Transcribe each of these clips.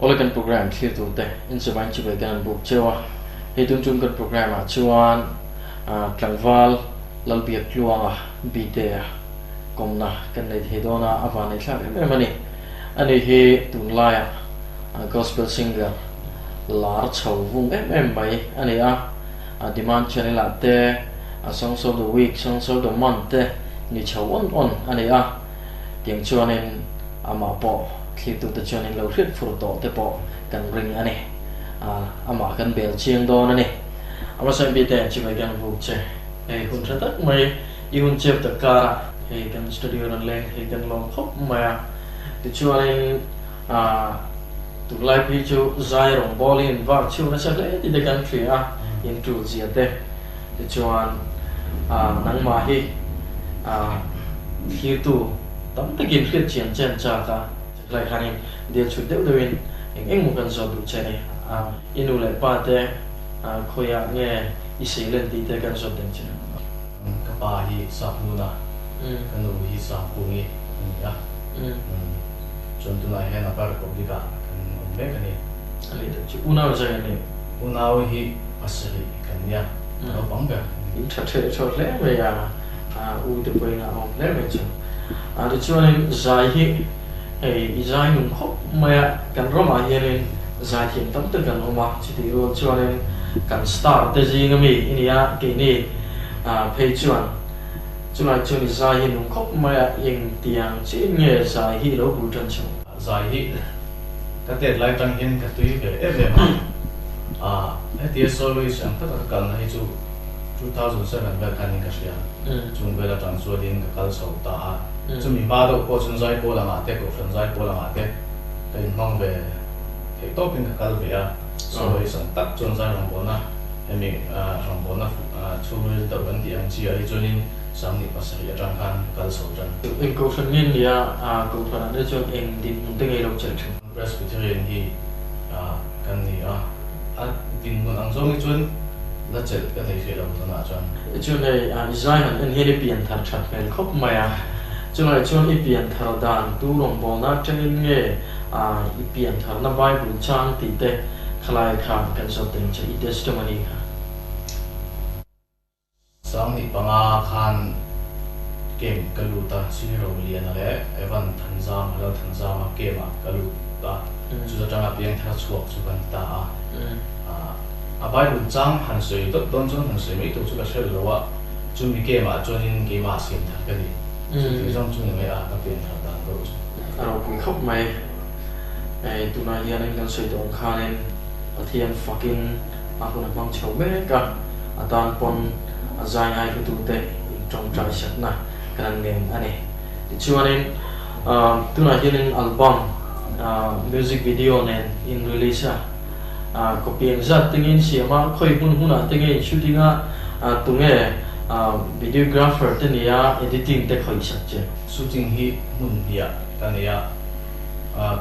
Awle kan program thlir tur te in chivain chibai kan an buk cheu a, hei tun tum kan program ah chuan tlangval Lalbiak Tluanga Bite-a kawmna kan nei thei dawn a, a van nei thlak em em a ni. Ani hi tunlaia gospel singer lar chho vung em em mai a ni a, Demand channel ah te Songs of the Week, Songs of the Month te ni chho awn awn a ni a, tiang chuanin amah pawh thlirtute chuanin lo hriat fur tawh te pawh kan ring a ni. Amah kan bel chiang dawn a ni. Amah Bite an chibai kan buk che. Hei hun tha tak mai i hun chep tak karah hei kan studio rawn leng thei kan lawm khawp mai a. Tichuanin ah tunlai phei chu zai rawngbawlin in vak chhiu nasa hle tih te kan hria a, in tul zia te. Tichuan ah nangmah hi ah thlirtu tam takin hriat chian chen chak a, chulai khanin dil chhut deuh deuhin eng eng maw kan zawt duh che ni. Ah i nu leh pa te ah khawiah nge i seilen tih te kan zawt deng che. Ka pa hi Saphmuna, ka nu hi Saphkungi a ni a. Chuan tunah hian Upper Republic-ah kan awm mek a ni. A nih tak chu. Unau zai a ni. Unau hi pasarih kan nia, ka naupang ber a ni. In tha ṭheh ṭhawh hle mai a, u te pawhin a awm hle mai chu. Tichuanin zai hi hei i zai nung khawp mai a, kan ramah hianin zaithiam tam tak an awm a, chutih rual chuanin kan star te zinga mi i ni a, keini phei chuan chulai chuan i zai hi nung khawp mai a, engtiang chiin nge zai hi i lo bul ṭan chho? Zai hi ka tet lai tang hian ka tui ve em em a, hetia soloist ang taka ka kalna hi chu 2007 vel khanin ka hria, chung vel atang chuanin ka kal chho ta a, chumi hma deuh pawh chuan zaipawl angah te, kohhran zaipawl angah te ka inhmang ve theih tawpin ka kal ve a, soloist ang tak chuan zai rawngbawlna hemi rawngbawlna chhungril deuh kan tih ang chi ah hi chuanin 27 atang khan ka kal chho tan. Eng kohhran nge nia kohhran ah te chuan eng dinhmun te ngei lo chelh thin? Presbyterian hi kan ni a, a dinhmun ang zawng hi chuan la chelh ka thei hrih lo tunah chuan. Chuan hei i zai han en hian i pian thar that hmel khawp mai a, chulai chuan i pian thar dan tu rawngbawlna atangin nge i pian tharna Bible chang tih te khalai kha kan zawt deng che i testimony kha. 25 khan camp ka lut a, Sihro Liana leh Evan Thanzama, Lal Thanzama camp ah ka lut a, chu atanga piangthar chhuak chu ka ni ta a. A Bible chang han sawi dawt dawn chuan han sawi mai tur chu ka hre lo a, chumi camp ah chuanin keimah siam thar ka ni. Chuti zawng chu ni mai a, ka pianthar dan deuh chu. A ropui khawp mai. Hei tunah hianin kan sawi tawh ang khanin Pathian fakin a hun a hmang chho mek a, a tan pawn a zai ngai hlutute in tawngtai sakna kan an ngen a ni. Tichuanin tunah hianin album, music video nen in release a, copy engzat te nge in siam a, khawi hmun hmunah te nge in shooting a, tunge videographer te nia editing te khawih sak che? Shooting hi hmun hniah ka nei a.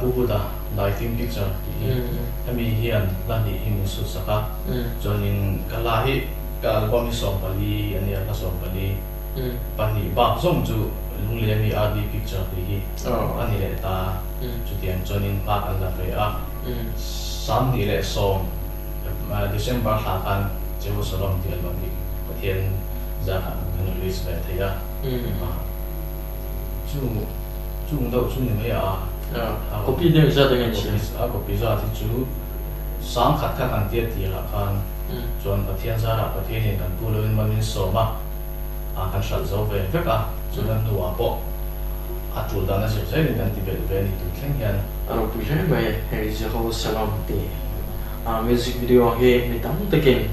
Pu Buddha Dai Film Picture tih hi hemi hian hla hnih hi min sut sak a, chuanin ka hla hi ka album hi 14 a nia, hla 14 pahnih bak zawng chu Lunglemi RD Picture tih hi a ni leh ta, chutiang chuanin hma kan la ve a, 21 December thla khan Jerusalem tih album hi Pathian zarah kan release ve thei a, chu. Chung deuh chu ni mai a. Copy deuh zat eng nge A copy zat hi chu 10,000 kha kan tia tirah khan chuan Pathian zarah Pathianin kan pu loin man min sawm a, kan hralh zo ve vek a, chuan a hnuah pawh a tul dan a zir zelin kan ti belh ve a ni tun thleng hian. A ropui hle mai hei Jehosalom tih music video hi mi tam takin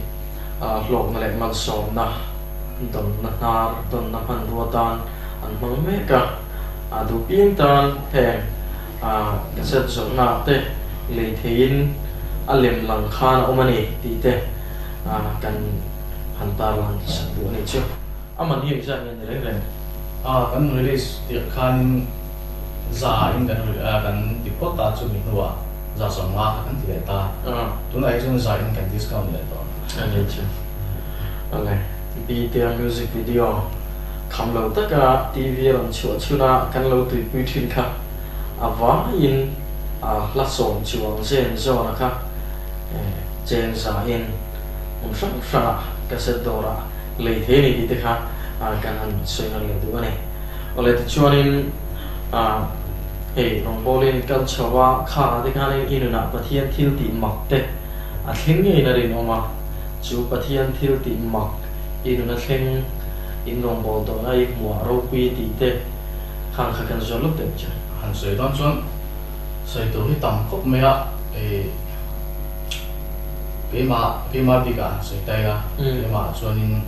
hlawkna leh malsawmna dawnna hnar dawnna hmanrua tan an hmang mek a, a duh piang tan heng cassette zawrhna te lei theiin a lem lang khan a awm a ni tih te kan han tarlang sak duh a nih chu. A man hi engzat nge ni reng reng? A, kan release tirh khanin za in kan kan ti phawt ta chumi hnuah 150 kha kan ti leh ta. Tunah hi chuan za in kan discount leh tawh. A nih chu. Awle, Btea music video kham lo taka TV a rawn chhuah chhun a kan lo tuipui thin kha a vaiin Hla sawm chuang zen zawna kha cheng zain hmun hrang hrangah cassette dawrah lei thei a ni tih te kha kan han sawi nawn leh duh a ni. Awle tichuanin hei rawngbawlin kal chho a, khangah te khanin i nunah Pathian thil tih mak te a thleng ngeiin a rinawm a, chu Pathian thil tih mak i nuna thleng in rawngbâwl tawhna i hmuah ropui tih te khang kha kan zawt lawk deuh che. Han sawi dawn chuan sawi tur hi tam khawp mai a, keimah keimah bikah han sawi ta ila, keimah chuanin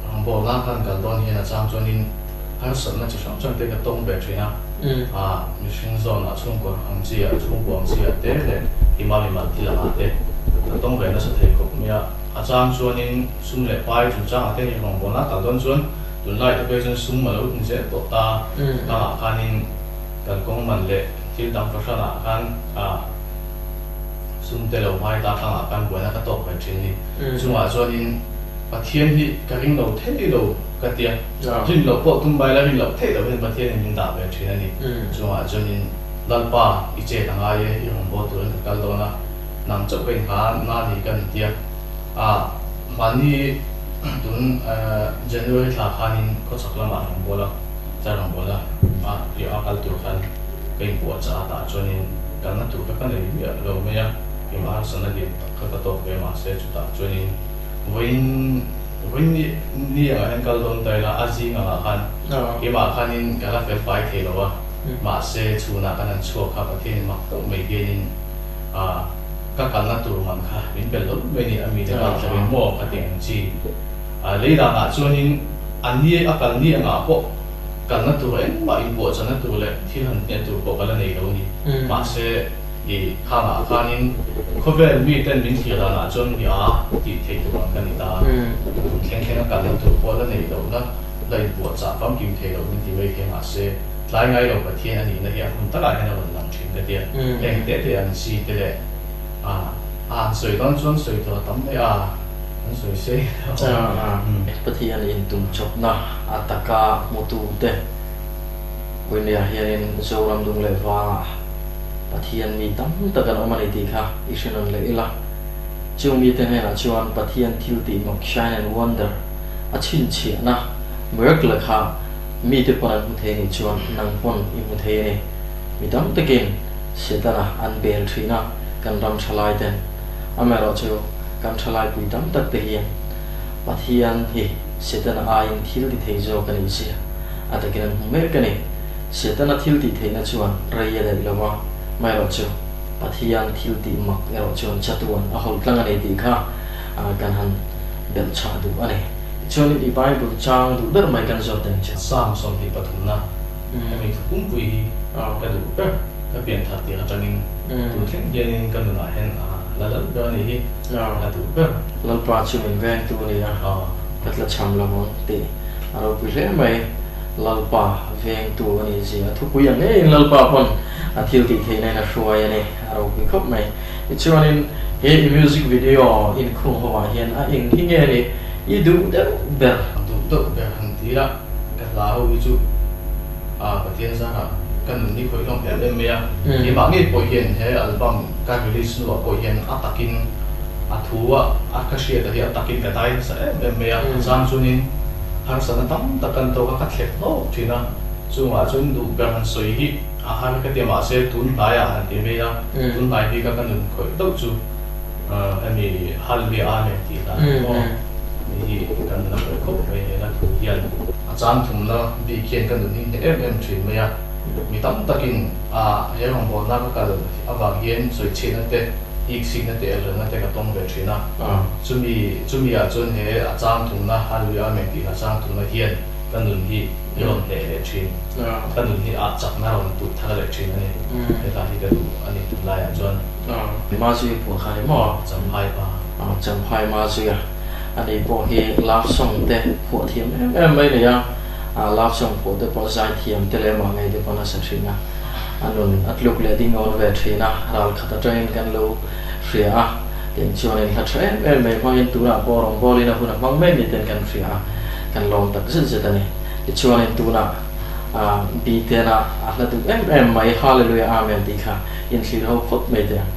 rawngbâwl nan khan kal dawn hian a chang chuanin harsatna chi hrang hrang te ka tawng ve thin a, mihring zawnah chhungkaw ang chi ah chhungkua ang chi ah te leh keimah mimal thil angah te ka tawng ve nasa thei khawp mai a, a chang chuanin sum leh pai chungchangah te hi rawngbâwl nan kal dawn chuan Tunlai te pawh chuan sum a lo in zel tawh ta. Tlangah khanin kan kawng man leh thil dang fahranah khan sum te lo ngai ta tlangah khan buaina ka tawk ve thin a ni. Chungah chuanin Pathian hi ka ring lo thei lo ka tia. Rin loh pawh tum bai la rin loh theih loh hian Pathianin min dah ve thin a ni. Chungah chuanin Lalpa i chet a ngai e, i rawn bawl turin ka kal dawn a, nang chauh ka innghan na ni ka ni tia. Mahni Tun January thla khanin khawchhak lamah rawngbâwl a, chai rawngbâwl a, a kal tur khan ka inpuah chah a, tah chuanin kalna tur kha ka nei miah lo mai a, keimah harsatna lian tak kha ka tawk ve mahse chutah chuanin vawiin vawiin ni ni angah hian kal dawn ta ila a zing angah khan keimah khanin ka la fel fai thei lo a, mahse chhunah kan han chhuak kha Pathianin mak deuh mai hianin Ka kalna tur man kha min pe lo mai ni a mite kal thleng in maw ka ti ang chi. Lei danah chuanin a ni a kal ni angah pawh kalna tur engmah inpuahchahna tur leh thil han hniah tur pawh ka la nei lo ni. Mahse i khangah khanin khawvel miten min thlir danah chuan mi a tih theih tur ang ka ni ta. Thleng thleng a kalna tur pawh la nei lohna la inpuahchah famkim thei lo min ti mai thei mahse tlai ngai lo Pathian a nihna hi a hun takah hian a rawn lang thin ka tia. Heng te te an chi te leh a an sawi dawn chuan sawi tur a tam mai a, an sawi sei a. Pathian intum chawpna a taka hmutu te Puinia hianin Zoram dung leh vangah Pathian mi tam tak an awm a ni tih kha i hre nawn leh ila. Chung mite hnenah chuan Pathian thil tih mak, shine and wonder, a chhinchhiahna, miracle, kha mite pawn an hmu thei anih chuan nang pawn i hmu thei a ni. Mi tam takin Setana an bel thin a, kan ram thalai ten. Amaherawhchu kan thalai pui tam tak te hian Pathian hi Setana aiin thil ti thei zawk a nih zia a takin an hmu mek a ni. Setana thil tih theihna chuan rei a daih lo a, amaherawhchu Pathian thil tih mak erawh chuan chatuan a hawlh tlang a ni tih kha kan han belh chhah duh a ni. Tichuanin i Bible chang duh ber mai kan zawt deng che. Psalm 23 Hemi thu pumpui hi ka duh ber, ka pian thar tir atangin tun thleng hianin ka nunah hian a la lal ber a nih hi, ka duh ber. Lalpa chu min vengtu a ni a, ka tla cham lo ang tih a ropui hle mai. Lalpa vengtu a nih zia a thupui ang ngeiin Lalpa pawn a thil tih theihna in a hruai a ni, a ropui khawp mai. Tichuanin he i music video inkhung ho ah hian a eng hi nge ni i duh deuh ber? Duh deuh ber han ti ila. Ka hla ho hi chu a Pathian zarah ka nun hi khawih hlawm em em mai a, keimah ngei pawh hian he album ka release hnuah pawh hian a takin a thu a a ka hriat a hi a takin ka dai nasa em em mai a, a chang chuanin harsatna tam tak kan tawk a ka thlek hlawk thin a, chungah chuan duh ber han sawi hi a har ka ti a mahse tun hnaiah han ti mai a, tun hnai bika ka nun khawih deuh chu hemi Hallelujah Amen tih hla hi maw. Hei hi kan la hre khawp mai he la thu hian a chang thumna bik hian ka nun hi hneh em em thin mai a, mi tam takin a he rawngbawlna ka kal avang hian sawichhiatna te, iksikna te, elrelna te ka tawng ve thin a, chumi chumi ah chuan he a chang thumna Hallelujah Amen tih a chang thumna hian ka nun hi i rawn hneh leh thin, ka nun hi ah chakna rawn tuh thar leh thin a ni, heta hi ka duh a ni tunlaiah chuan. Mazui pawh kha ni maw? Champhai pa. Champhai Mazuia a ni pawh hi love song te phuah thiam em em mai nei a, love song phuah te pawh zai thiam te leh mah ngei te pawh nasa thin a, a nun a tluk leh ding awn ve thin a, ral khat atangin kan lo hria a, tin chuanin hla tha em em mai hmangin tunah pawh rawngbawlin a hun a hmang mek ni ten kan hria a, kan lawm tak zet zet a ni. Tichuanin tunah. Btena a hla duh em em mai Hallelujah Amen tih kha inthlir ho phawt mai teh ang.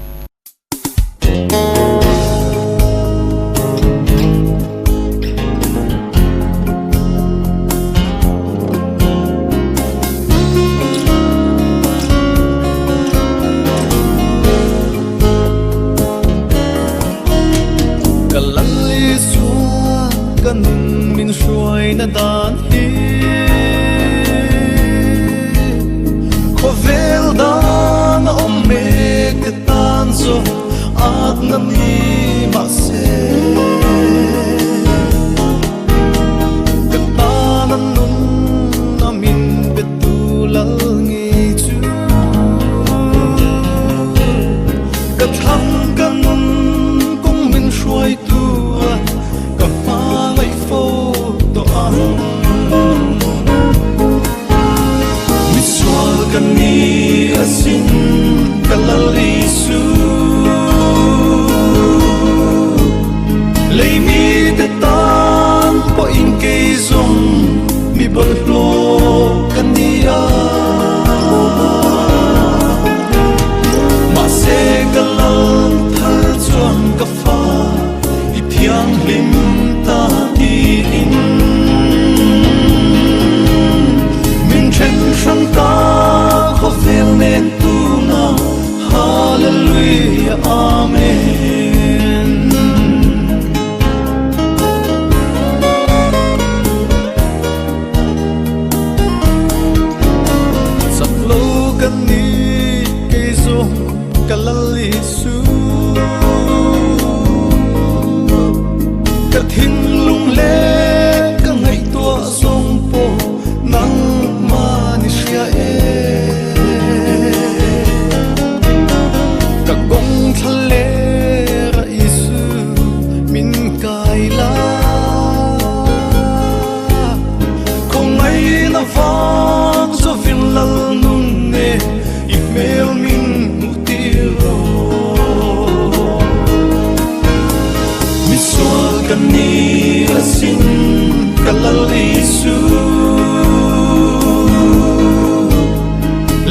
Ka lal Isua ka nun min hruaina dan hi Khawvel dan a awm mek te tan zawng atna ni mahse Ka tan a nun a min pe tu lal ngei chu Ka thlang ka nun kawng min hruaitu a ka hmangaih fo tawh ang. Misual ka ni asin ka lal Isu. Lei mite tan pawhin kei zawng mi bawlhhlawh ka ni a. Mahse ka lal thar chuan ka fa i thianghlim ta tiin min then hrang ta khawvel nen tuna Hallelujah Amen. Chak lo ka ni kei zawng ka lal Isu Ka thinlung leh ka ngaihtuah zawng pawh nangmah ni hria e Ka kawng thla ler a Isu min kai la Khawngaihna vang zawin lal nun e i hmel min hmuh tir rawh. Misual ka ni asin ka lal Isu.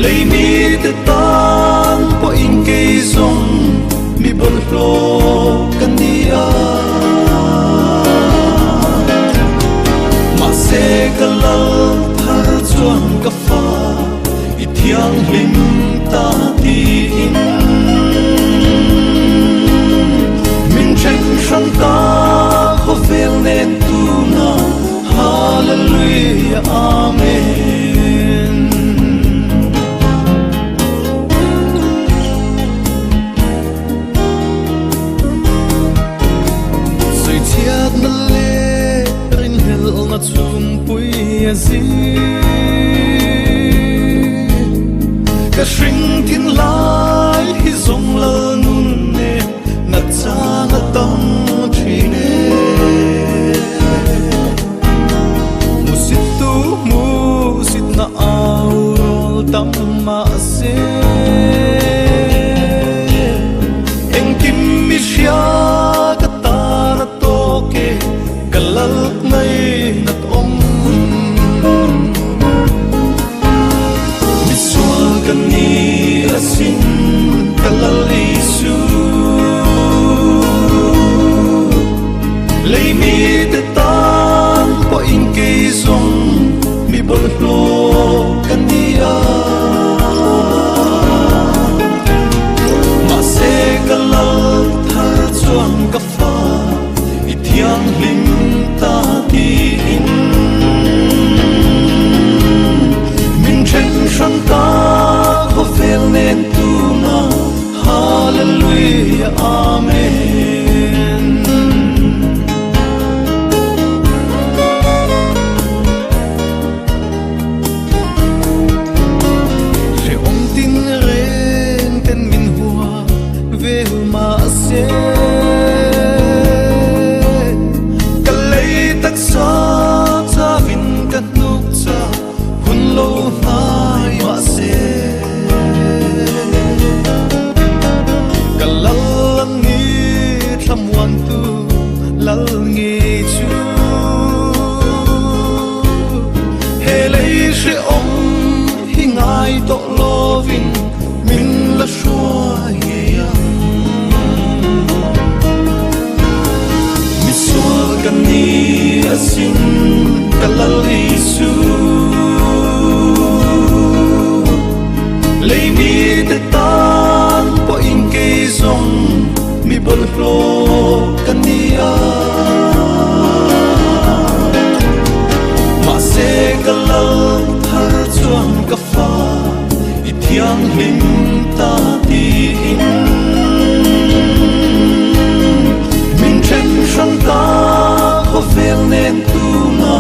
Lei mite tan pawhin kei zawng mi bawlhhlawh ka ni a. Mahse ka lal thar chuan ka fa i thianghlim ta tiin min then hrang ta khawvel nen tuna Hallelujah Amen. Sawichhiatna leh rinhlelhna chhungpui a zing Ka hring thin lai hi zawng lal nun e nat chang a tam thin e Hmusit tu hmusit na au rawl tam mahse Engkim mi hria ka tan a tawk e ka lal ngainat awm Misual ka ni asin ka lal Isu Lei mite tan pawhin kei zawng mi bawlhhlawh ka ni a. Mahse ka lal thar chuan ka fa i thianghlim ta tiin min then hrang ta khawvel nen tuna Hallelujah Amen. Hrehawm tin reng ten min hua vel mahse Ka lei taksa chauhin ka hnuk cha hun lo hnai mahse Ka lal a ni. hlim ta tiin Min then hrang ta khawvel nen tuma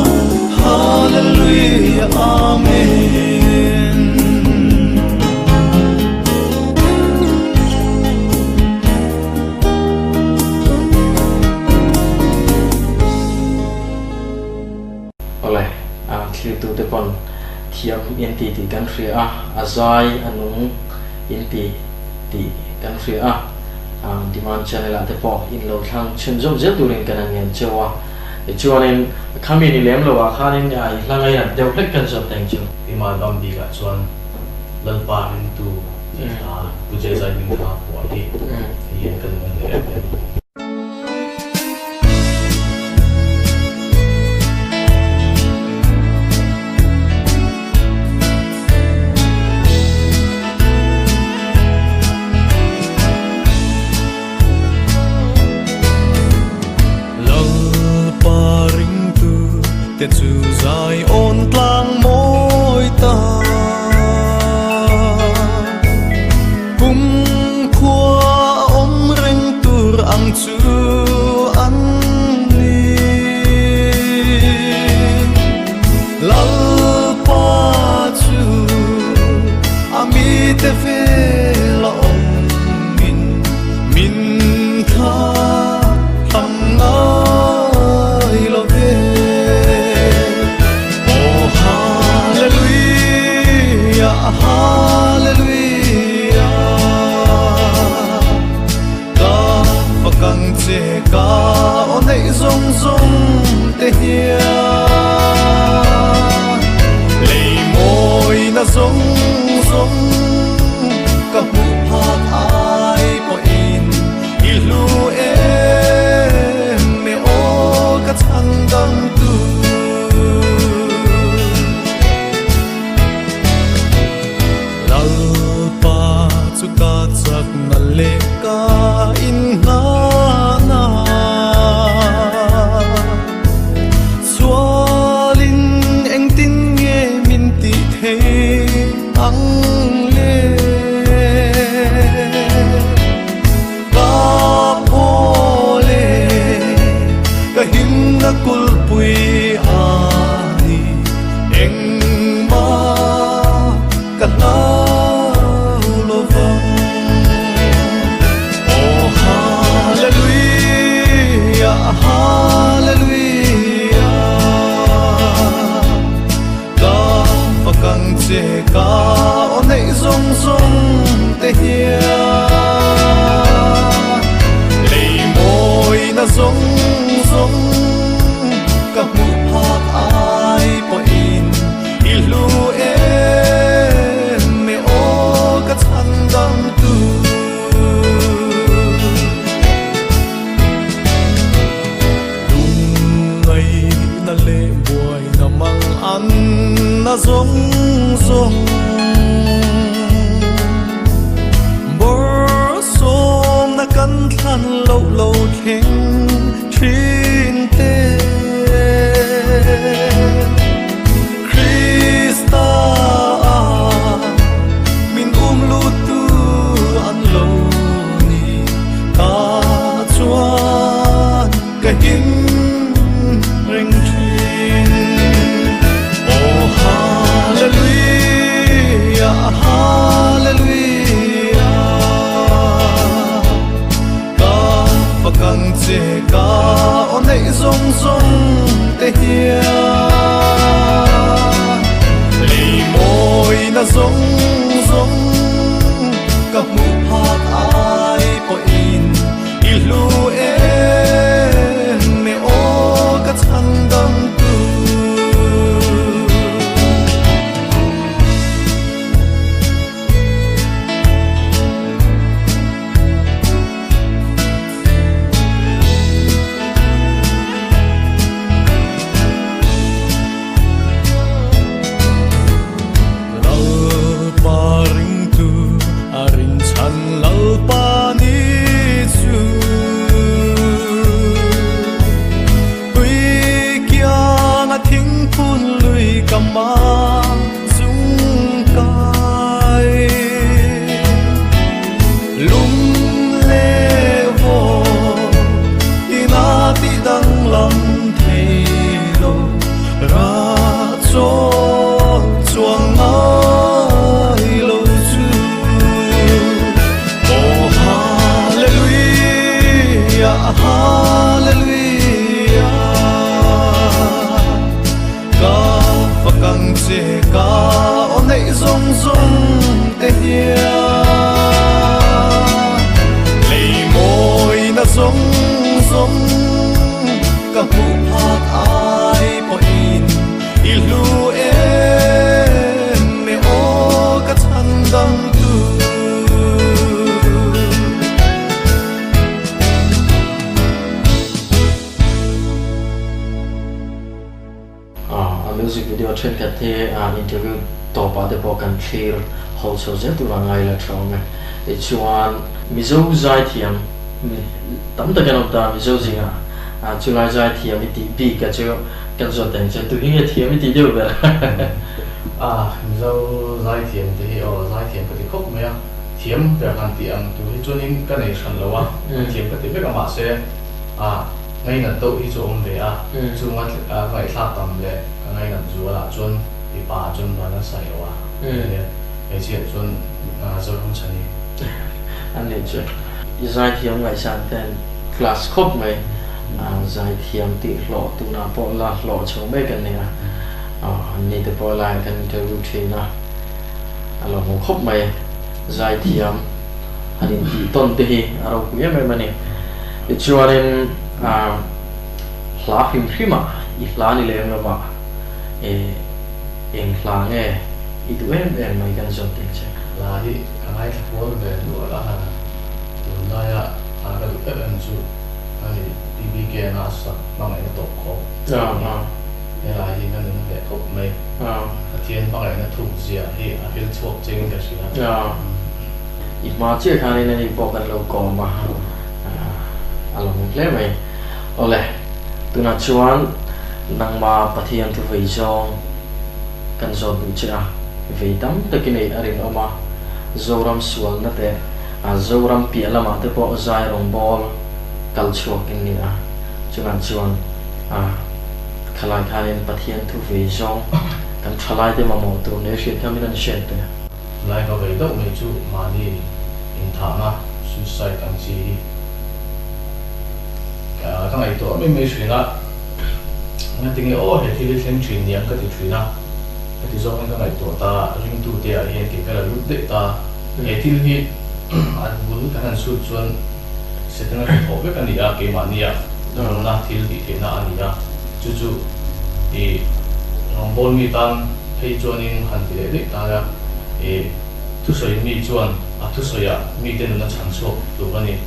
Hallelujah Amen. Awle, a thlirtute pawn thiam in ti tih kan hria a, a zai a nung in ti tih kan hria a, Demand channel ah te pawh in lo thlang chhun zawm zel turin kan han ngen cheu a, tichuanin khami ni lem lo ah khanin i hla ngainat deuh hlek kan zawt teng chu. Keimah dam bikah chuan Lalpa ringtu tih hla Pu Jezai Hmingthanga phuah hi hei hian ka nung a hle em em. Lalpa ringtu te chu zai awn tlang mawi ta. Kum khua awm reng tur ang chu an ni. Lalpa chu a mite vel a awmin min thla tham ngai lo ve. Aw Hallelujah, Hallelujah, ka fak ang che ka aw neih zawng zawng te hian. Lei mawina zawng zawng ka hmuh phak ai pawhin i hlu em e aw ka chhan dang tu. Lalpa chu ka chakna leh ka inhnahna Sualin engtin nge min tih thei ang le? Ka phaw le ka himna kulhpui a ni engmah ka hlau lo vang. Aw Hallelujah, Hallelujah, ka fak ang che ka aw neih zawng zawng te hian. Lei mawina zawng zawng ka hmuh phak ai pawhin i hlu em e aw ka chhan dang tu. Lungngaihna leh buaina mang an na zawng zawng Bawrhsawmna kan thlan loh lo thleng thin te. Krista min um luttu an lo ni ta chuan ka him reng thin. Aw Hallelujah, Hallelujah, ka fak ang che ka aw thenkhat hi interview tawpah te pawh kan thlir ho chho zel tur a ngai la tha awm e. Tichuan Mizo zaithiam tam tak an awm ta, Mizo zingah chulai zaithiam i tih bik a chu kan zawt ang che, tu hi nge thiam i tih deuh ber? A, Mizo zaithiam te hi aw zaithiam ka ti khawp mai a, thiam ber han tih ang tur hi chuanin ka nei hran lo a, thiam ka ti vek a mahse a ngainat deuh hi chu a awm ve a, chunga ngaihthlak tam leh ka ngainat zualah chuan mipa chuan van a sai lo a, hmeichhia chuan Zoramchhani. An nih chu i zaithiam ngaihsan ten class khawp mai, zaithiam tih hlawh tunah pawh la hlawh chho mek an ni a, an ni te pawh lai kan interview thin a, a lo hmu khawp mai, zaithiam han intih tawn te hi a ropui em em a ni. Tichuanin hla hrim hrim ah i hla ni lem lo va, eng hla nge i duh em em mai kan zawt ding che. Hla hi ka ngaithla kual ve nual a han tunlaia hla ka duh em em chu ani PBK na sak hmangaihna tawp khawp he lai hi ka nun hle khawp mai. Pathian hmangaihna thuk zia hi a hil chhuak cheng ka hria. I hma chiah khanin ani pawh kan lo kawm a, a lo hmu hle mai. Awle, tunah chuan nangma Pathian thu vei zawng kan zawt duh che a, vei tam takin ei a rinawm a, Zoram sualna te, Zoram piah lamah te pawh zai rawngbâwl kal chhuak in ni a, chungah chuan khalai khanin Pathian thu vei zawng kan thalaite mamawh tur nia hriat kha min an hriat ve. Lai ka vei deuh mai chu mahni inthahna, suicide, ang chi hi ka ngaihtuah mai mai thin a, ngatinge aw he thil hi thleng thin niang ka ti thin a, heti zawngin ka ngaihtuah ta, ringtute ah hian kei ka la lut daih ta, he thil hi an bul kan han chhut chuan Setana hnathawh vek a ni a, keimahnia nunna thil tih theihna a ni a, chu chu i rawngbâwl mi tân phei chuanin han ti leh daih ta a, i thusawi mi chuan a thusawiah mite nunna chhan chhuak tur a ni.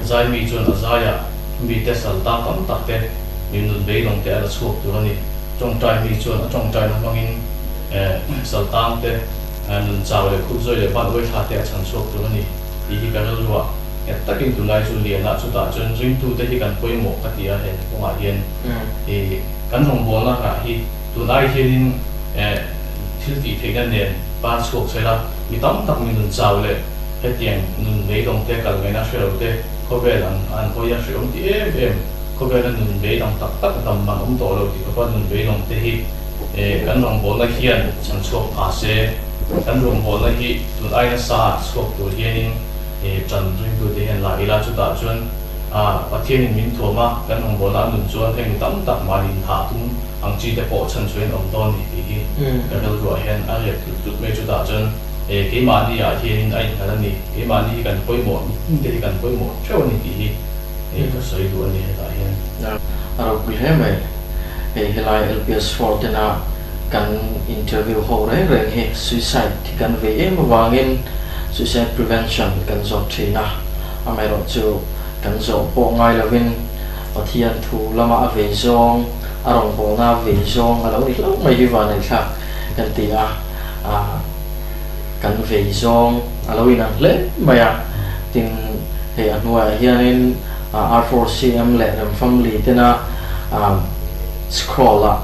Zai mi chuan a zaiah mite sal tang tam tak te, mi nun beidawng te a la chhuak tur a ni. Tawngtai mi chuan a tawngtaina hmangin sal tang te, nun chau leh khup zawi leh ban uaithla te a chhan chhuak tur a ni tih hi ka rilruah Nghet takin tunlai chu lianah chutah chuan ringtute hi kan pawimawh ka ti a, he kawngah hian i kan rawngbawlna hrah hi tunlai hianin thil tih theihna nen par chhuak se la, mi tam tak mi nun chau leh hetiang nun beidawng te kal ngaihna hre lo te khawvel an an hawi a hreawm ti em em, khawvela nun beidawng tak tak dam man awm tawh lo ti khawpa nun beidawng te hi kan rawngbawlna hian chhan chhuak pha se, kan rawngbawlna hi tun ai nasa chhuak tur hianin. He ṭan ringtute hian la ila, chutah chuan Pathianin min thuam a, kan rawngbawlna a nun chuan heng tam tak mahni inthah tum ang chi te pawh chhan chhuahin awm dawn ni tih hi ka rilruah hian a riak tlut tlut mai. Chutah chuan keimahni ah hianin a innghat a ni, keimahni hi kan pawimawh, mitin te hi kan pawimawh theuh a ni tih hi ka sawi duh a ni hetah hian. A ropui hle mai. Hei helai LPS Four tena kan interview ho reng reng hi suicide hi kan vei em avangin suicide prevention kan zawt thin a, amaherawh chu kan zawh pawh ngai lovin Pathian thu lama a vei zawng, a rawngbawlna a vei zawng a lo ni hlauh mai hi vanneithlak kan ti a, kan vei zawng a lo inang hle mai a, tin hei a hnuaiah hianin R4CM leh Remfamily tena scroll a.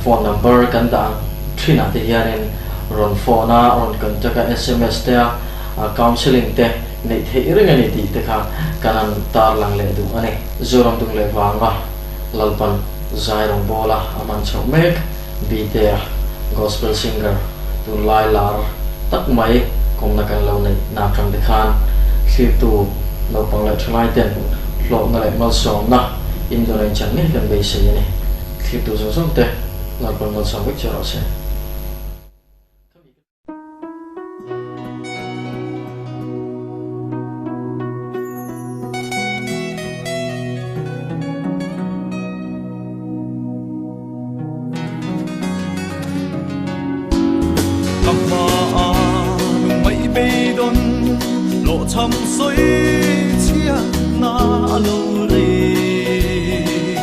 Phone number kan dah ang thinah te hianin rawn phone a, rawn contact a, sms te a, counselling te neih theih reng a ni tih te kha kan han tarlang leh duh a ni. Zoram dung leh vanga Lalpan zai rawngbawla a man chhoh mek Btea Gospel Singer tunlai lar tak mai kawmna kan lo neih na atang te khan thlirtu naupang leh thalai ten hlawkna leh malsawmna indonation ngei kan beisei a ni. Thlir tu zawng zawng te Lalpan malsawm vek che rawh se. Ka hma a lungmai beidawn hlawhchham sawi chhiatna a lo rei.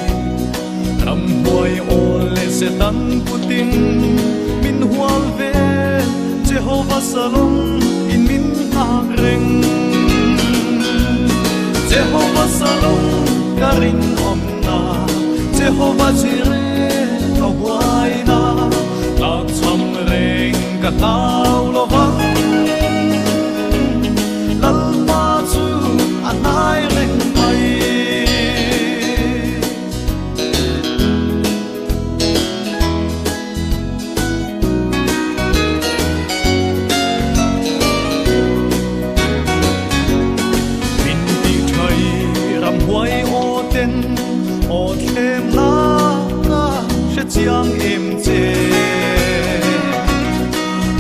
Ramhuai aw leh Setan kutin min hual vel Jehovah Salom in min nghak reng Jehovah Salom ka rinawmna Jehovah Jireh ka huaina Tlakchham reng ka hlau lovang Lalpa chu a hnai reng mai. Min ti thai ramhuai aw ten aw thlem na ka hre chiang em che.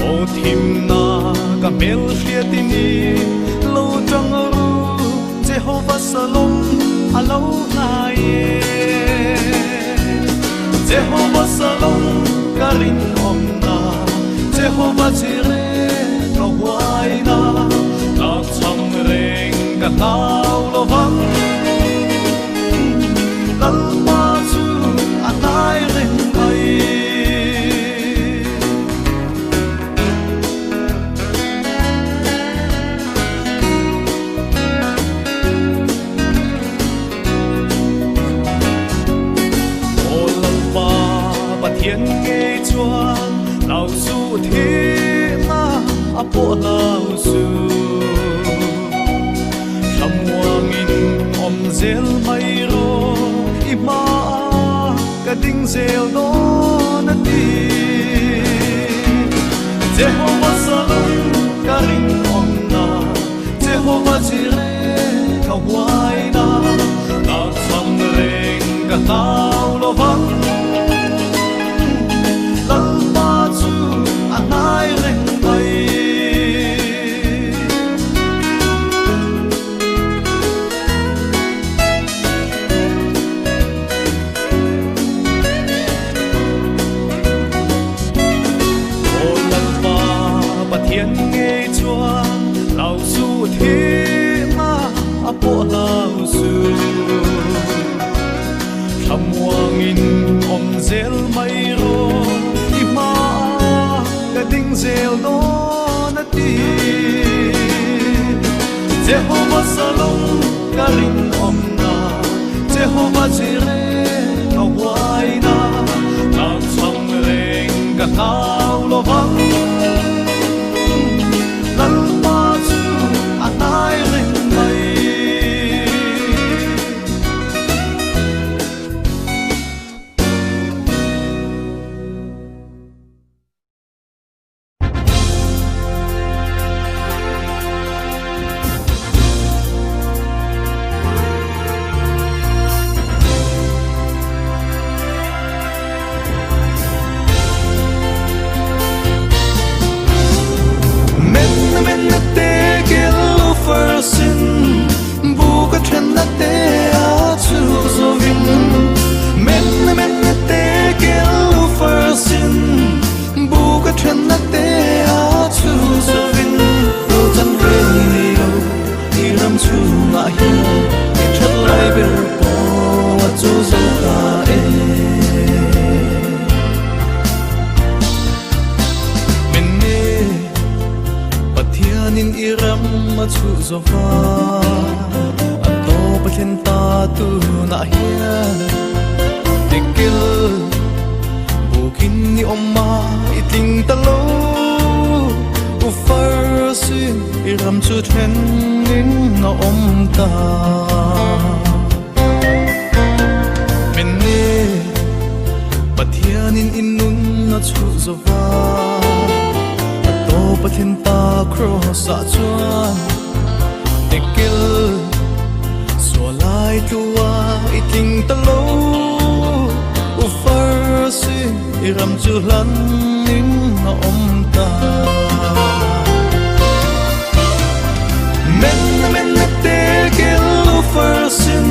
Aw thim na ka hmel hriat i ni lo tang ru Jehovah Salom a lo hnai e. Jehovah Salom ka rinawmna Jehovah Jireh ka huaina Tlakchham reng ka hlau lovang Lalpa chu a hnai reng mai. Aw Lalpa Pathian ngei chuan hlau suh thihna a pawh hlau suh. Thlamuangin awm zel mai rawh i hmaah ka ding zel dawn a ti. Jehovah Salom ka rinawmna Jehovah Jireh ka huaina Tlakchham reng ka hlau lovang Lalpa chu a hnai reng mai. Aw Lalpa Pathian ngei chuan hlau suh thihna a pawh hlau suh. Thlamuangin awm zel mai rawh i hmaah ka ding zel dawn a ti. Jehovah Salom ka rinawmna Jehovah Jireh ka huaina Tlakchham reng ka hlau lovang Lalpa chu a hnai reng mai. Men men te kil farsin bu ka then na te a chu zovin men men te kil farsin bu ka then na te a chu zovin ro chan reng ni lo i ram chungah hian i that lai ber pawh a chu zo ta e. Min ni Pathianin i ram a chhuh zova a tawp a thlen ta tunah hian tikil bukin i awm a i tling ta lo u farsin i ram chu thenin a awm ta. Min ni Pathianin i nun a chhuh zova a tawp a thlen ta cross ah chuan tikil sualai tlua i tling ta lo u farsin i ram chu hlanin a awm ta. Men men te kil u farsin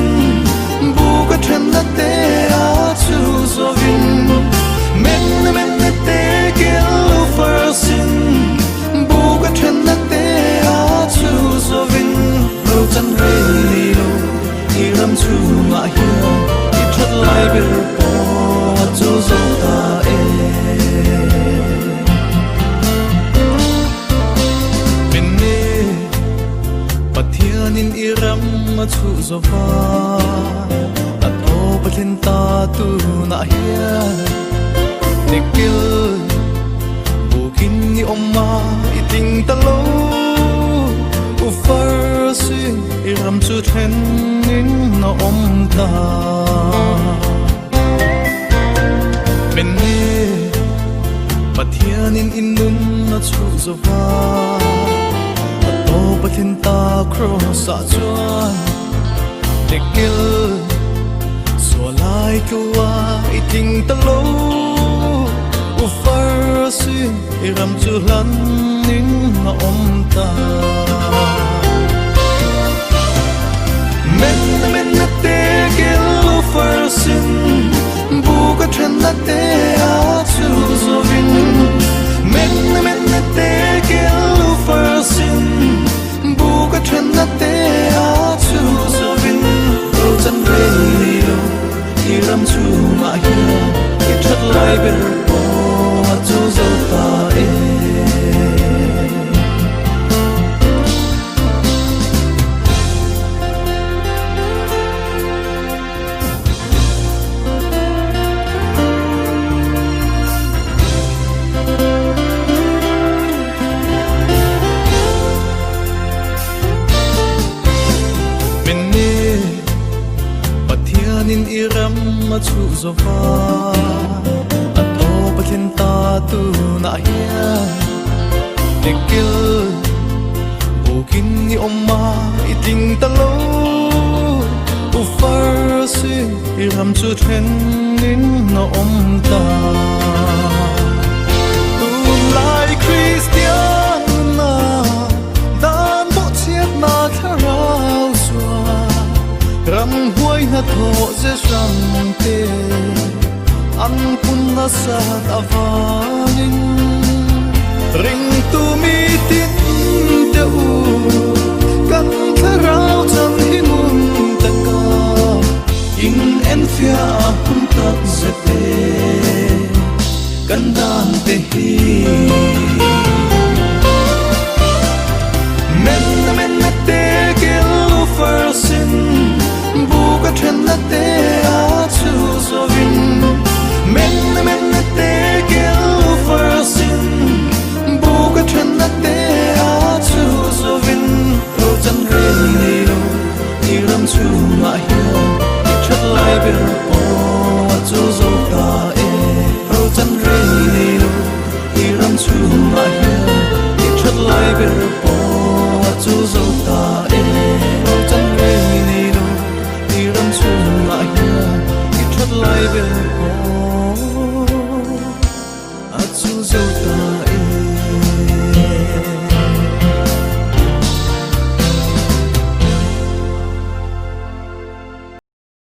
bu ka then na te a chu zovin men men te kil u farsin bu ka then na te a chu zovin ro chan re ni lo i ram chungah hian i that lai ber pawh a chu zo ta. Pathianin i ram a chhuh zo va, a tawp a thlen ta tunah hian. Nikil bukin i awm a, i tling ta lo. U Farsin, i ram chu thlenin a awm ta. Menne Pathianin i nun a chhuh zo va, a tawp a thlen ta Kraws-ah chuan Tekil sualai tlua i tling ta lo. U Farsin, i ram chu hlanin a awm ta. Menne menne Tekil u Farsin, buk a thenna te a chu zovin. Menne menne Tekil u Farsin, buk a thenna te a chu zovin. Ro chan rei nei lo i ram chhungah hian i that lai ber pawh a chu zo ta e. Menne Pathianin i ram a chhuh zo va, a tawp a thlen ta tunah hian Tekil bukin i awm a, i tling ta lo. U Farsin, i ram chu thlenin a awm ta. Tunlai Kristianna dan bawhchhiatna thlarau chuan ramhuai hnathawh ze hrang te an pun nasat avangin ringtu mi tin te u.